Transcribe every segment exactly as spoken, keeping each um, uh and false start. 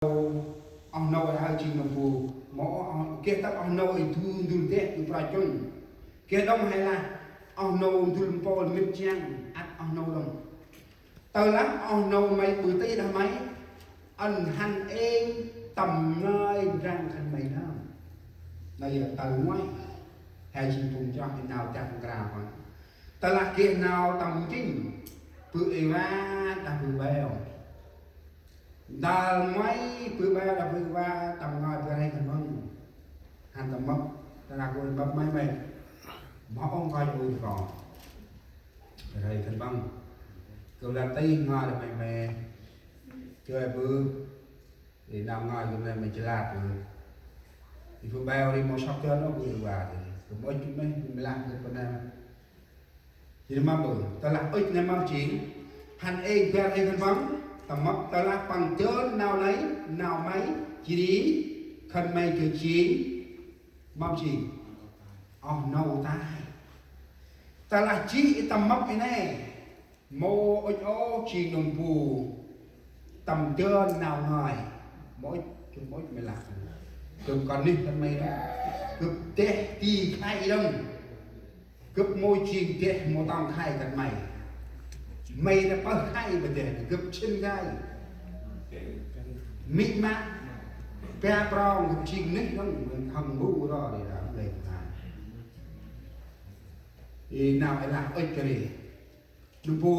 oh nô aơ jêng nơm bu, mâu oh, geh tât oh nô i du ndŭl deh, i prachŭn. Geh đŏng he lah oh nô ndŭl mpôl mĭt jiăng, ăt oh nô đŏng. Tơlah oh nô may ƀư tih đah may, ăn hăn êng tâm ngơi ndrăng khân may nơm. Nây yơh tơl ngoai, he jêng phung chroh i nau chăp nkra păng. Tơlah geh nau tâm nching, bơ̆ êwa đah bơ̆ ƀeo. Tơl ngoai bơ̆ ƀeo đah bơ̆ êwa tâm ngơi bơ̆ rêh khân păng. Hăn tâm mâp, tơlah gô mâp may may. Mâu ôh ngơi ui kơ. Bơ̆ rêh khân păng. Gô lăp tih ngơi đah may may. Joi bơ̆. I nau ngơi gâp nây mâu jêh lăp bơ̆. I bơ̆ ƀeo ri mâu sŏk dơn ôh bơ̆ êwa ri. Gâp mâu ŭch mê, gâp mâu lah gâp pơ nây. Jêh ri mâm bơ̆, tơlah ŭch nây mâm jêng. Hăn êng bar êng khân păng, tâm mâp tơlah păng dơn nau nây, nau may, jêh ri khân may gâp jêng. Mâm jêng. Oh nô tay. Tơlah jêh i tâm mâp i nây. Mâu ŭch ôh jêng nơm bu tâm dơn nau ngơi. Mâu ŭch, gâp mâu ŭch mê lah. Gâp kơt nuyh khân may đŏng. Gâp deh ti khay đŏng. Gâp mâu jêng deh mâu tŏng khay kơt may. May nây pơh khay bơh deh, gâp sĭn khay. Mĭn ma. Ba prong gâp jêng nuyh đŏng, khân bu ro ri đah lĕ khay. I nau ê lah ŭch kơ ri. Nơm bu,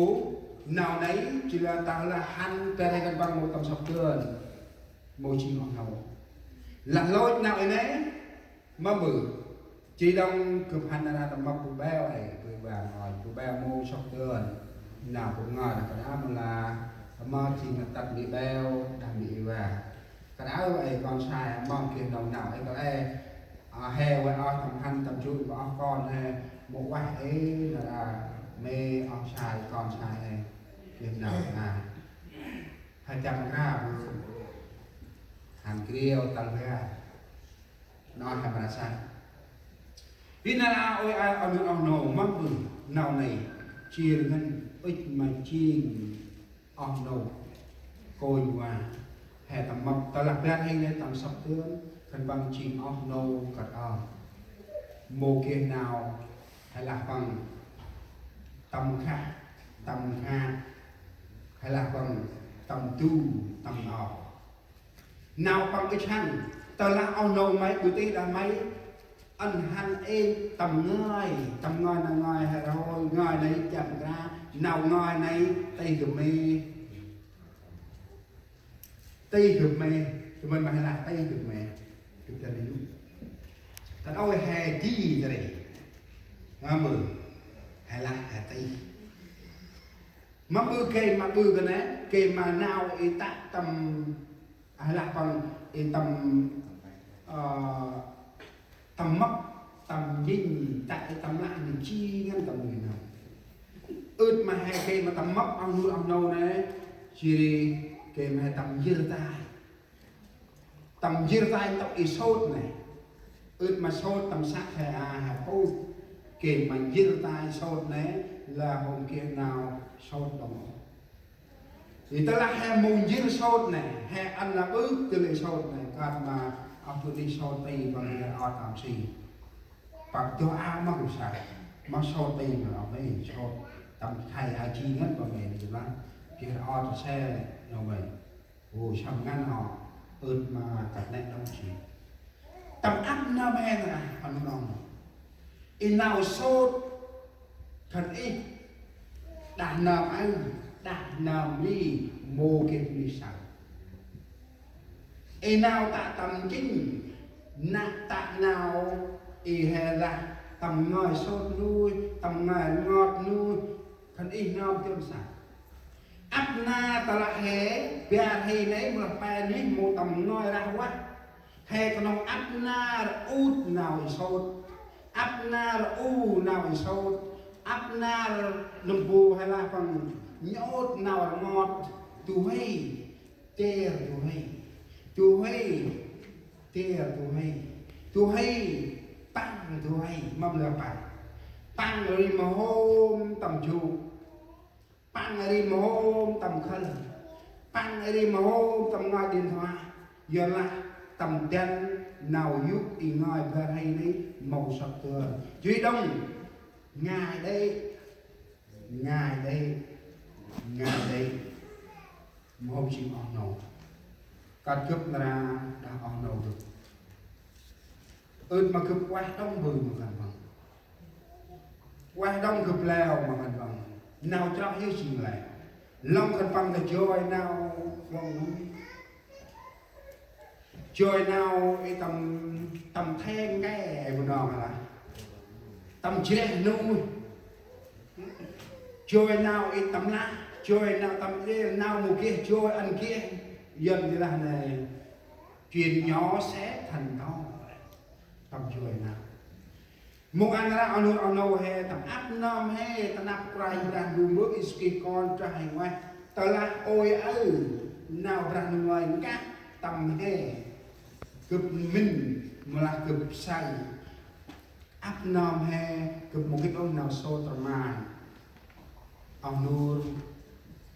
nau nây, jêh lah tơlah hăn bar êng khân păng mâu tâm sŏk dơn. Mâu jêng oh nô. Lah lôch nau i nây, mâm bơ̆. Jêh đŏng gâp hăn nar aơ tâm mâp bơ̆ ƀeo ê, bơ̆ ƀeo ngơi, bơ̆ ƀeo mâu sŏk dơn. Nau gâp ngơi đah kơt aơ mâu lah, tâm mâp jêng lah tât mi ƀeo, đah mi êwa. Kơt aơ ê kon sai, mâm geh nau nau ê kơt ê. A, he ueh oh tâm hăn tâm jŭr oh kon he, mâu ueh ê, nar aơ mê oh sai, kon sai ê. Geh nau na. He chăm ra bơ̆. Hăn kriu tâl ga. Nau he mra sai. Bơh nar aơ ôi ai oh nô, oh nô, mâm bơ̆ nau nây. Jêr ngăn ŭch ma jêng oh nô. Kônh wa. He tâm mâp tơlah bar êng nây tâm sŏk dơn. Khân păng jêng oh nô kơt aơ. Mâu geh nau. He lah păng tâm khah, tâm khah. He lah păng tâm du, tâm ao. Nau păng ŭch hăn, tơlah oh nô may ƀư tih đah may, ăn hăn êng tâm ngơi, tâm ngơi nau ngơi he roi, ngơi nây chăm kra, nau ngơi nây tih gâp mê. Tih gâp mê, tui mân ma he lah tih gâp mê. Gâp ta ri. Tât ôi he di ta ri. Mâm bơ̆, he lah he tih. Mâm bơ̆ gay ma bơ̆ kơt nây, gay ma nau i tă tâm, a, lah păng i tâm, ơ, tâm mâp, tâm jêng, tă i tâm lah nây jêh ngăn tâm nuih nơm. Ưt ma he gay ma tâm mâp oh nô, oh nô nây, jêh ri gay ma he tâm njêr tay. Tâm njêr tay ntŭk i sôt nây. Ưt ma sôt tâm săk he a he pŭt. Gay ma njêr tay sôt nây, lah hôm geh nau sôt đŏng. Ri tơlah he mâu njêr sôt nây, he ăn lah ƀư tơl i sôt nây, kơt ma oh bơ̆ nây sôt ti păng njêr ot tâm si. Păng dŏ a mâk sa, mâk sôt ti ma oh mê, sôt tâm khay a jêh ngăn păng mê nây lah. Geh ot se nô mê. Ôi, săm ngăn hŏ, ưt ma kăt nĕ đŏng jêh. Tâm ăp nơm he nơh, păng nơm. I nau sôt, khân ih, đah nơm aơ, đah nơm ri, mâu geh ri saơ. I nau tă tâm jêng, nă tă nau, i he lah, tâm ngơi sôt nuih, tâm ngơi rngot nuih, khân ih nơm jơm saơ. Ăp nar tơlah he, bar hê nây mâu lah pe nuyh mâu tâm ngơi rah vah. He knŏng ăp nar ŭt nau i sôt. Ăp nar u nau i sôt. Ăp nar nơm bu he lah păng njôt nau rngot. Du huê, ter du huê. Du huê, ter du huê. Du huê, păng du huê. Mâm lah păng. Păng ri ma hôm tâm jŭ. Păng ri ma hôm tâm khâl. Păng ri ma hôm tâm ngơi điện thoại. Yorlah tâm dăn nau yô̆ i ngơi bar hê nây mâu sŏk dơn. Jêh đŏng, ngai đê̆, ngai đê̆, ngai đê̆. Mâu hôm jêng oh nô. Kơt gâp nar aơ đah oh nô gâp. Ơ̆t ma gâp ueh đŏng bơh ma khân păng. Ueh đŏng gâp leo ma khân păng. Nau chroh yơh jêng leo. Lŏng khân păng ta joi nau lŏng nui. Joi nau i tâm, tâm theng ke i bu nong lah. Tâm jreh nui. Joi nau i tâm lah. Joi nau tâm jreh, nau mâu geh, joi ăn geh. Yơn di lah nê. Chuyện nhỏ sẽ thành to. Tâm joi nau. Mông ăn ră oh nô, oh nô he tâm ăp nơm he ta năp Kôranh Brah Ndu Mbơ̆ Yêsu Krist Kon Brah he ngoeh. Tơlah ôi aơ nau Brah Ndu ngơi nkah tâm he. Gâp mĭn mâu lah gâp saơ. Ăp nơm he gâp mâu gĭt ôh nau sôt rmai. Oh nô,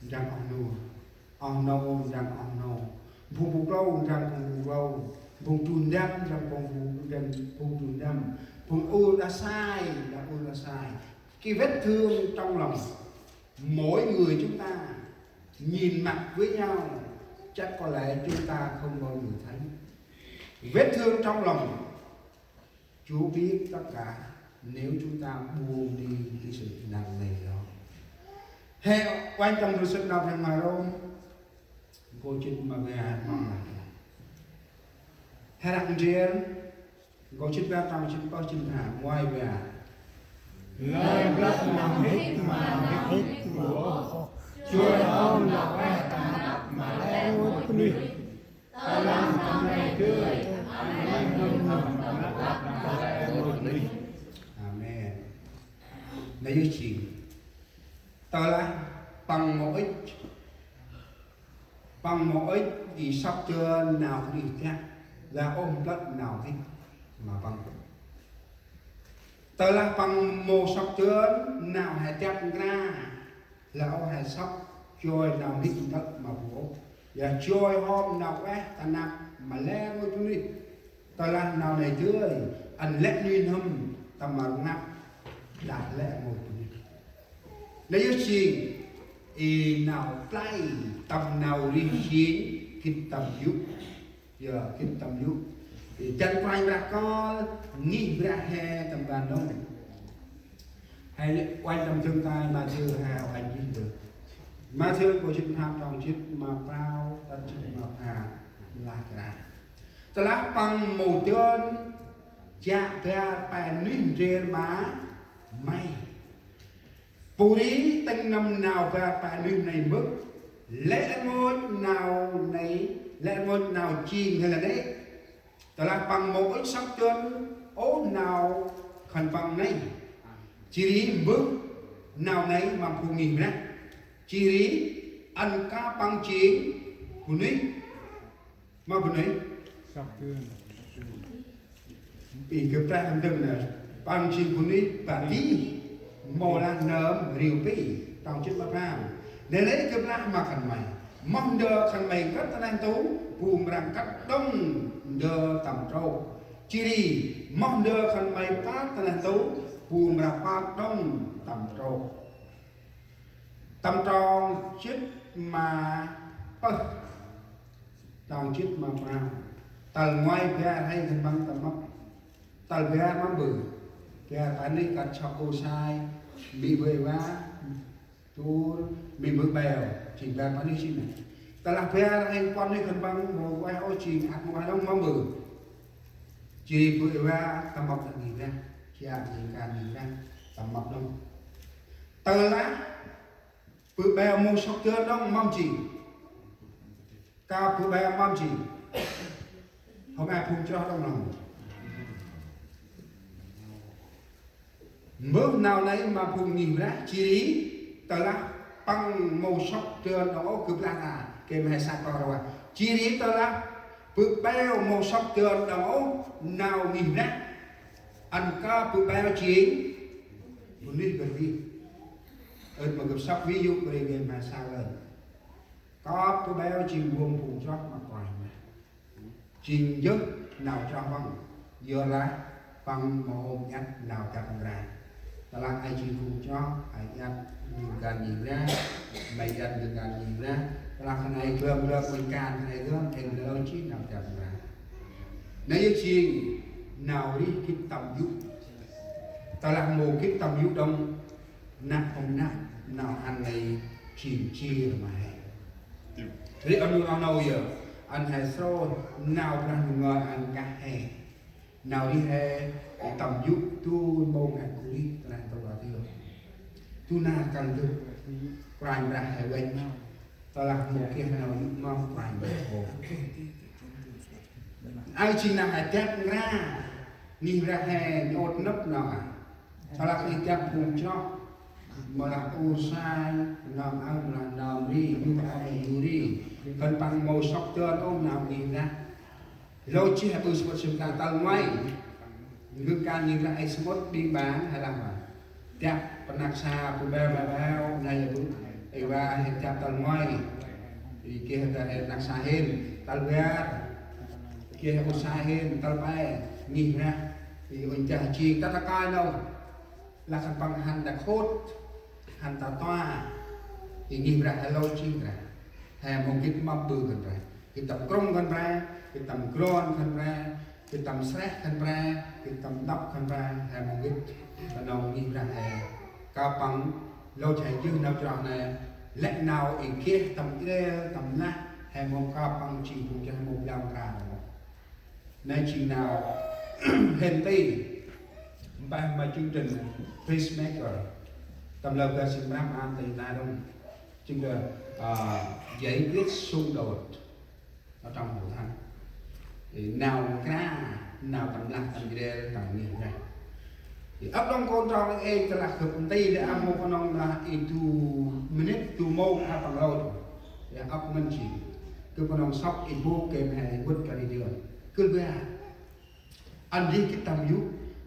ndrăng oh nô. Oh nô, ndrăng oh nô. Phung bu klâu, ndrăng phung bu klâu. Phung du ndăm, ndrăng phung bu, ndrăng phung du ndăm. Phung ur đah sai, ndrăng ur đah sai. Cái vết thương trong lòng, mỗi người chúng ta nhìn mặt với nhau, chắc có lẽ chúng ta không bao giờ thấy. Vết thương trong lòng, Chúa biết tất cả nếu chúng ta buông đi cái sự nặng nề đó. He, uănh tâm du sĭt nau Brah Ndu ngơi Rôm, nkô̆ jât ma bar, mong lah. He răng ndrel, nkô̆ jât bar trong jât pơh jât pha, ngoai bar. Lơi blăt nau mhĭk ma mhĭk mhĭk ôh. Joi hŏm nau ueh ta năp ma lĕ rngôch bunuyh. Amen. Nây yơh jêng. Tơlah păng mâu ŭch, păng mâu ŭch i sŏk dơn nau Krist dăk, lah ôh mblŏt nau mhĭk ma păng. Tơlah păng mâu sŏk dơn nau he dăk nkra, lah ôh he sŏk joi nau mhĭk ntơ̆ ma bu ôh. Yơn joi hŏm nau ueh ta năp ma lĕ rngôch bunuyh. Tơlah nau nây dơi, ăn lĕ nuih n'hâm tâm rnglăp đah lĕ rngôch bunuyh. Nây yơh jêng i nau play tâm nau rêh jêng gĭt tâm yô̆. Yơh, gĭt tâm yô̆. Ê, dăn Kôranh Brah kơl ngih Brah he tâm ban đŏng. He uănh tâm dâng tay Mathiơ he uănh jêh dơh. Mathiơ nkô̆ jât pham trong jât ma prao tât jât ma pham lah kra. Tơlah păng mâu dơn jă bar pe nuyh ndrel ma may. Pô ri tĭng nâm nau bar pe nuyh nây mbơh. Lĕ rngôch nau nây, lĕ rngôch nau jêng he lah nê. Tơlah păng mâu ŭch sŏk dơn ôh nau khân păng nây. Jêh ri mbơh nau nây ma phung ngih Brah. Jêh ri ăn kơp păng jêng bunuyh. Ma bunuyh. Sŏk dơn. Ê, gâp trah ntơm nê, păng jêng bunuyh baptis, mâu lah nơm riu pi, trong jât ma pham. Nê lĕ gâp lah ma khân may. Moh ndơ khân may kơt ta neh ntu, bu mra kơt đŏng ndơ tâm trôk. Jêh ri, moh ndơ khân may pơk ta neh ntu, bu mra pơk đŏng tâm trôk. Tâm trong jât ma pơh. Trong jât ma prao. Tal ngoai bar hê khân păng tâm mâp. Tal bar ma mbơh. Bar pă nuyh kơt sŏk ur sai. Mĭ bơh ê va. Tur. Mĭ bơh beo. Jêng bar pă nuyh jêng nê. Tơlah bar hê puăn nuyh khân păng mâu ueh ôh jêng ăt mâu ueh đŏng ma mbơh. Jêh ri bơh ê va tâm mâp đah ngih Brah. Jêh ăt jêng kan ngih Brah. Tâm mâp đŏng. Tơlah bơ̆ beo mâu sŏk dơn đŏng mâm jêng. Kơp bơ̆ beo mâm jêng. Hôm e phung chroh đŏng lŏng. Mbơh nau nây ma phung ngih Brah jêh ri tơlah păng mâu sŏk dơn đŏng ôh gâp lah ta. Gay ma he săk păng rvah. Jêh ri tơlah bơ̆ beo mâu sŏk dơn đŏng ôh nau ngih Brah. Ăn kơp bơ̆ beo jêng bunuyh bơrvih. Ơt ma gâp sŏk ví dụ bri gay ma sa lơn. Kơp bơ̆ beo jêng buông phung chroh ma Kôranh Brah. Jêng yơh nau chroh păng, yorlah păng mâu hôm iăt nau dăp mra. Tơlah ay jêng phung chroh, ay iăt ngăn ngên Brah, may iăt ngăn ngên Brah. Tơlah khân ay glơm glơm ngăn ngên khân ay glơm, êng lơ jêh nau dăp mra. Nây yơh jêng nau rêh gĭt tâm yŭ. Tơlah mâu gĭt tâm yŭ đŏng, năp hôm năp nau ăn nây jêng jêr ma he. Ri ăn nau nau yơh, ăn he srôih nau Brah ngơi ăn kah he. Nau rêh he tâm yŭ du mông he gŭ rêh ta neh ntu a thiơ. Du nar kăn dŭt Kôranh Brah he văch. Tơlah mâu geh nau yŭ ma Kôranh Brah ôh. Ay jêng nau he dăp mra, ngih Brah he nhôt nâp nau a. Tơlah ngih dăp phung chroh, mâu lah u sai, nơm aơ mâu lah nơm ri, yŭ aơ mâu lah yŭ ri. Khân păng mâu sŏk dơn ôh nau ngih Brah. Lơ jêh he ƀư samƀŭt sĭm klang tal ngoai. Ngư kan ngih Brah ay samƀŭt ƀing bang he lah ma. Dăp pơ năk sa ƀư beo beo beo, nây yơh ƀư. Ê wa he dăp tal ngoai. Ê geh he năk sa hên, tal bar. Geh u sa hên, tal pe. Ngih Brah. Ê ŭnh jah jêng, ta ta kai nâu. Lah khân păng hăn ta khôt, hăn ta toa. Ê ngih Brah he lơ jêh Brah. He mâu gĭt mâp ƀư khân Brah. Gĭt tâm krŭng khân Brah, gĭt tâm glon khân Brah, gĭt tâm sreh khân Brah, gĭt tâm đŏk khân Brah, he mâu gĭt. Knŏng ngih Brah he. Kơp păng lôch he jêh nau chroh nê, lĕ nau ê geh tâm Israel, tâm nah, he mâu kơp păng jêng phung chroh mâu blau mra nê. Nê jêng nau hên ti, mpeh ma chương trình Peacemaker. Tâm lơ gah sĭm răm ăn ti nai rŭng. Jêng gah, à, giải quyết xung đột ở trong hội thánh. Thì nau kra, nau tâm lah tâm jrel, tâm ngih Brah. Thì ăp đŏng kon trong ê, tơlah gâp nti lĕ a mâu knŏng lah ê du minit, du mông a păng lôch. Thì ăp ngăn jêng. Gâp knŏng sŏk ê bôk gay ma he vât kơt ri dơn. Gâp ba. Ăn rêh gĭt tâm yŭ,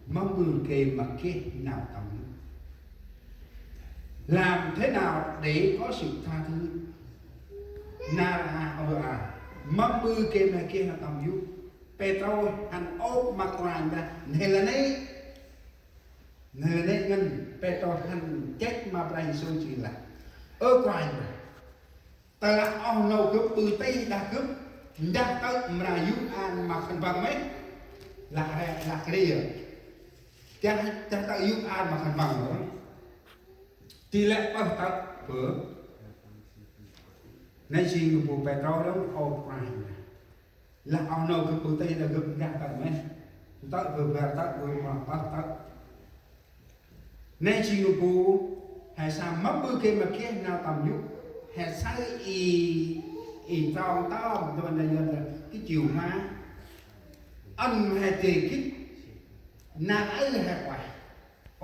mâm ƀư gay ma geh nau tâm yŭ. Làm thế nào để có sự tha thứ? Nar a, ơ a, mâm ƀư gay ma geh nau tâm yŭ. Pêtrôs hăn ôp ma Kôranh Brah, nê lah nê. Nê lah nê ngăn, Pêtrôs hăn chêch ma Brah Yêsu jêng lah: Ơ Kôranh Brah, tơlah oh nô gâp ƀư tih đah gâp, ndah tơ̆ mra yô̆ an ma khân păng mơh. Lah re, lah kri yơh. Dah, dah tơ̆ yô̆ an ma khân păng mơh. Ti lĕ pơh tơ̆ bơh. Nây jêng bu Pêtrôs đŏng ôp Kôranh. Lah oh nô gâp ƀư tih đah gâp, ndah tơ̆ mơh. Tơ̆ bơh bar tơ̆, bơh ma pơh tơ̆. Nê jêng nơm bu, he saơ mâm ƀư gay ma geh nau tâm yŭ, he saơ i, i trong tơm, tơm nê yơh, i chiu ma. Ăn he dê gĭt, nau aơ he ueh.